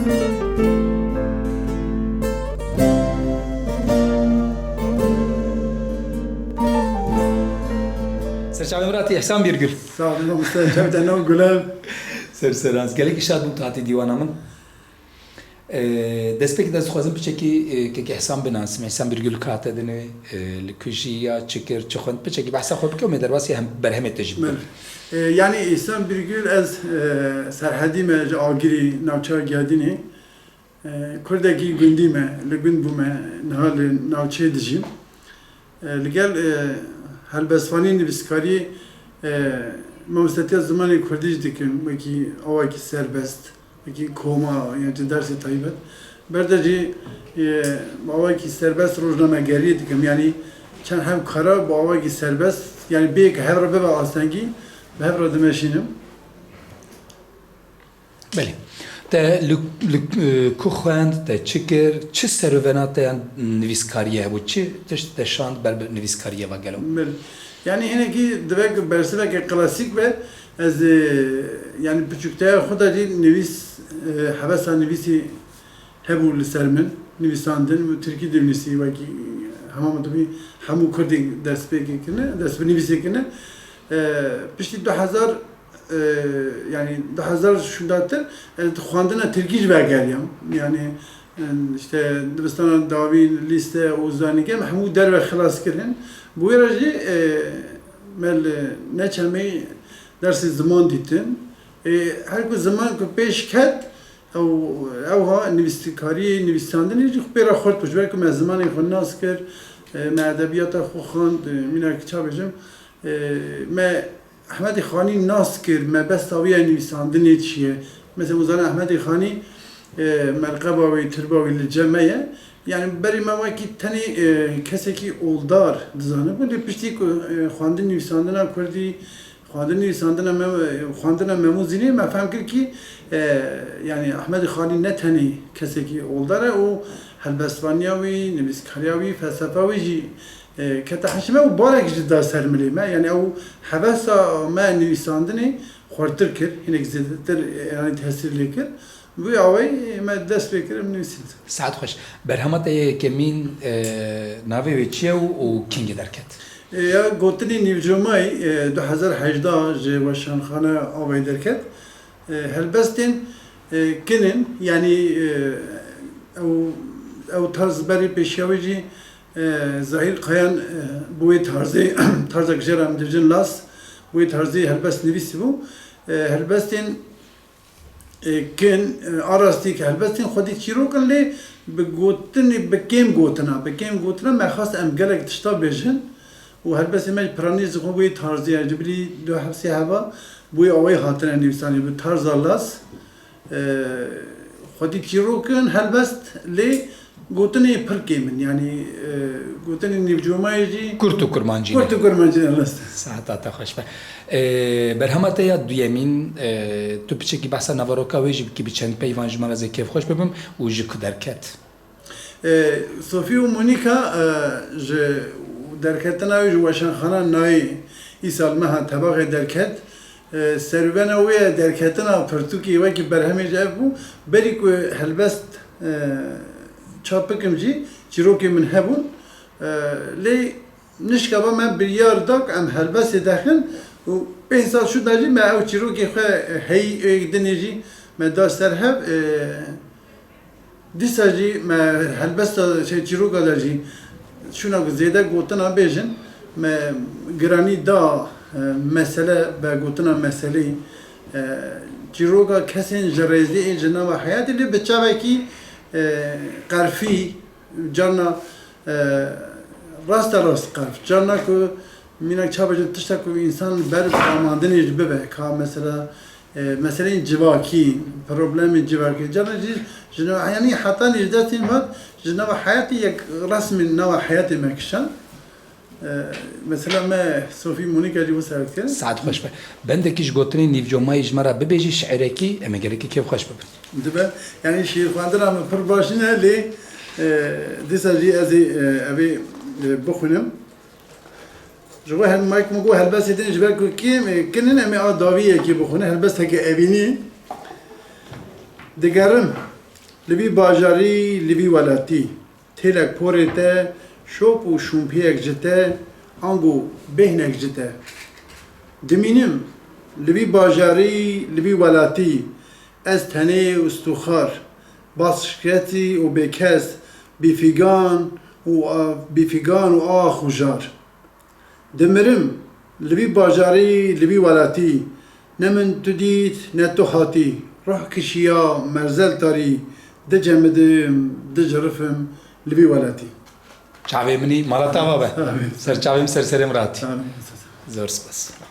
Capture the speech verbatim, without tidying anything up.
Serçavê min re tê Îhsan Bîrgul. Sağ olun, mamoste. Çavê te nav gulev. Ser seran. Gelekî şad bûm tu hatî dîwana min. Ee, destpêkê de ez dixwazim piçekî, e, kek Îhsan binasîm. Îhsan Bîrgul kate dinê, e, li ku jî ya, çi kir, çi xwend, piçekî behsa xwe bike û me derbasî hem berhemê te jî bike. Belê. Ee, yanî Îhsan Bîrgul ez, e, Serhedî me, ji Agirî, navçeya Giyadînê. E, Kurdekî gundî me, li gund bûme, niha li navçeyê dijîm. E, li gel, e, helbestvanî, nivîskariyê, e, mamostetiya zimanê kurdî jî dikim, wekî awakî serbest, wekî koma, yan jî dersê taybet. Ber de jî, e, awakî serbest rojnamegeriyê dikim, yanî çend hev kara bi awakî serbest, yanî bê ku hev re bibe astengî, bi hev re dimeşînim. Belê. Te li, li, e, ku xwend, te çi kir, çi serûvena te yan nivîskariyê hebû, çi tişt te şand ber bi nivîskariyê ve gelo? Belê. Yanî hinekî divê ku bersiveke klasîk be, ez, e, yanî piçûkteya xwe de jî nivîs, e, hevesa nivîsî hebû li ser min, nivîsandin û tirkî dinivîsî wekî, e, hema min dibî hemû kurdî dest pê kirine, dest bi nivîsê kirine. E, piştî du hezar e, yanî du hezar şûndatir, ez di xwendina tirkî jî vegeriyam. Yanî, e, işte dibistana dawî, lîste û zanîngeh me hemû derve xilas kirin. Bi wê re jî, e, me li neçemê dersê ziman dîtin. E, her ku ziman ku pêş ket, ew, ew ha nivîskariyê, nivîsandinê jî pê re xurt bû. Ji ber ku me zimanê xwe nas kir, e, me edebiyata xwe xwend, e, mînak ça bêjim, e, me Ehmedê Xanî nas kir, mebesta wî ya nivîsandinê çi ye? Mesela, hûn zanin Ehmedê Xanî, e, melqeba wî, tirba wî li cem me ye. Yani berî me wekî tenê, e, kesekî oldar dizanibû. Lê piştî ku, e, xwendin nivîsandina kurdî, xwendin nivîsandina me, xwendina Memû Zînê me fehm kir kî, e, yani Ehmedê Xanî ne tenê kesekî oldar e û helbestvaniya wî, nivîskariya wî, felsefa wî jî e, kete heşê me û barek jî da ser milê me. Yani ew hevesa me nivîsandinê xurtir kir, hinek zêdetir, e, yani tesîr lê kir. Bi wî awayî me dest pê kir, em nivîsîn. Saet xweş. Berhema te yê yekemîn, e, navê wê çi ye û, û kengî derket? E, ya gotinê Nîvcomayî, e, du hezar hejdeh ji Weşanxane Avayî derket. E, helbestên, e, kin in, yani, e, ew, ew tarz berê pêşiya wê jî E, Zahîr Kayan, e, bi wê tarzê, tarzek jê re em dibêjin las, bi wê tarzê helbest nivîsîbû. E, helbestên, e, kin, e, a rastî ke helbestên xwedî çîrok in, lê bi gotinê, bi kêm gotina, bi kêm gotina me xwest em gelek tişta bêjin û helbestên me jî piranî ji xwe bi wê tarzê ye. Ji bilî du hefsê heva bi wê awayî hatine nivîsanî, bi tarza las. E, xwedî çîrok in, helbest, lê gotinê pir kêm in. Yanî, e, gotinê nîvcomayê jî kurt û kurmancî ne. Kurt û kurmancî ne, rast e. Saeta te xweş be. E, berhema te ya duyemîn, e, tu piçekî behsa naveroka wê jî bikî, bi çend peyvan ji me re zê kêfxweş bibim û ji ku derket? E, Sofî û Monika, e, ji derketina wê ji Weşanxana Nayê îsal meha Tebaxê derket. E, serûvena wê ye derketina pirtûkê wekî berhemê ji ev bû. Berî ku helbest, e, çap bikim jî çîrokên min hebûn. E, lê nişkaba me biryar da ku em helbestê derxin û pênc sal şûnda jî me ew çîrokê xwe heyî êk dinê jî me da ser hev. E, Dîsa jî me helbesta, şey, çîroka de jî şûna ku zêde gotina bêjin, me giranî da, e, mesele be gotina meseleyê. E, çîroka kesên ji rêzê ên ji nava heyatê lê bi çavekî, e, qerfî, carna, e, raste rast qerf. Carna ku mînak çawa bêjin, tişta ku însan ber damandinê jî bibe, ka mesela, e, meseleyên civakî, problemên civakî. Carna jî ji nava, yanî heta nîjdestên vat, ji nava heyatê yek resmên nava heyatê me kişan. E, mesela me Sofî Monika jî wisa dikir. Saet xweş be. Bendekî ji gotinên Nîvcomayî ji me re bibêjî, şiirekî, em ê gelekî kêfxweş bibin. Dibe, yanî şiîrxwendina min pir baş nîne, lê, e, dîsa jî ez ê, e, evê, e, bixwînim. Ji bo hel-, mayk min got helbestê din ji ber ku kêm, e, kin in, em ê a dawî yekê bixwînin, helbesteke evînî. Digerim, Li vî bajarî, li vî welatî, têlek porê te, şop û şûmpiyek ji te, ango bêhnek ji te. Dimînim, li vî bajarî, li vî welatî, ez tenê û stûxar, basketî û bêkes, bîfîgan û a-, bîfîgan û ax û jar. Dimirim, li vî bajarî, li vî welatî, ne min tu dît, ne tu hatî, ruh kişiya merzel tarî, dicemidim, dicirifim, li vî welatî. Çavê min î mala te ava be. Amin. Ser çavê min ser serê min re hatî. Amin. Zor spas.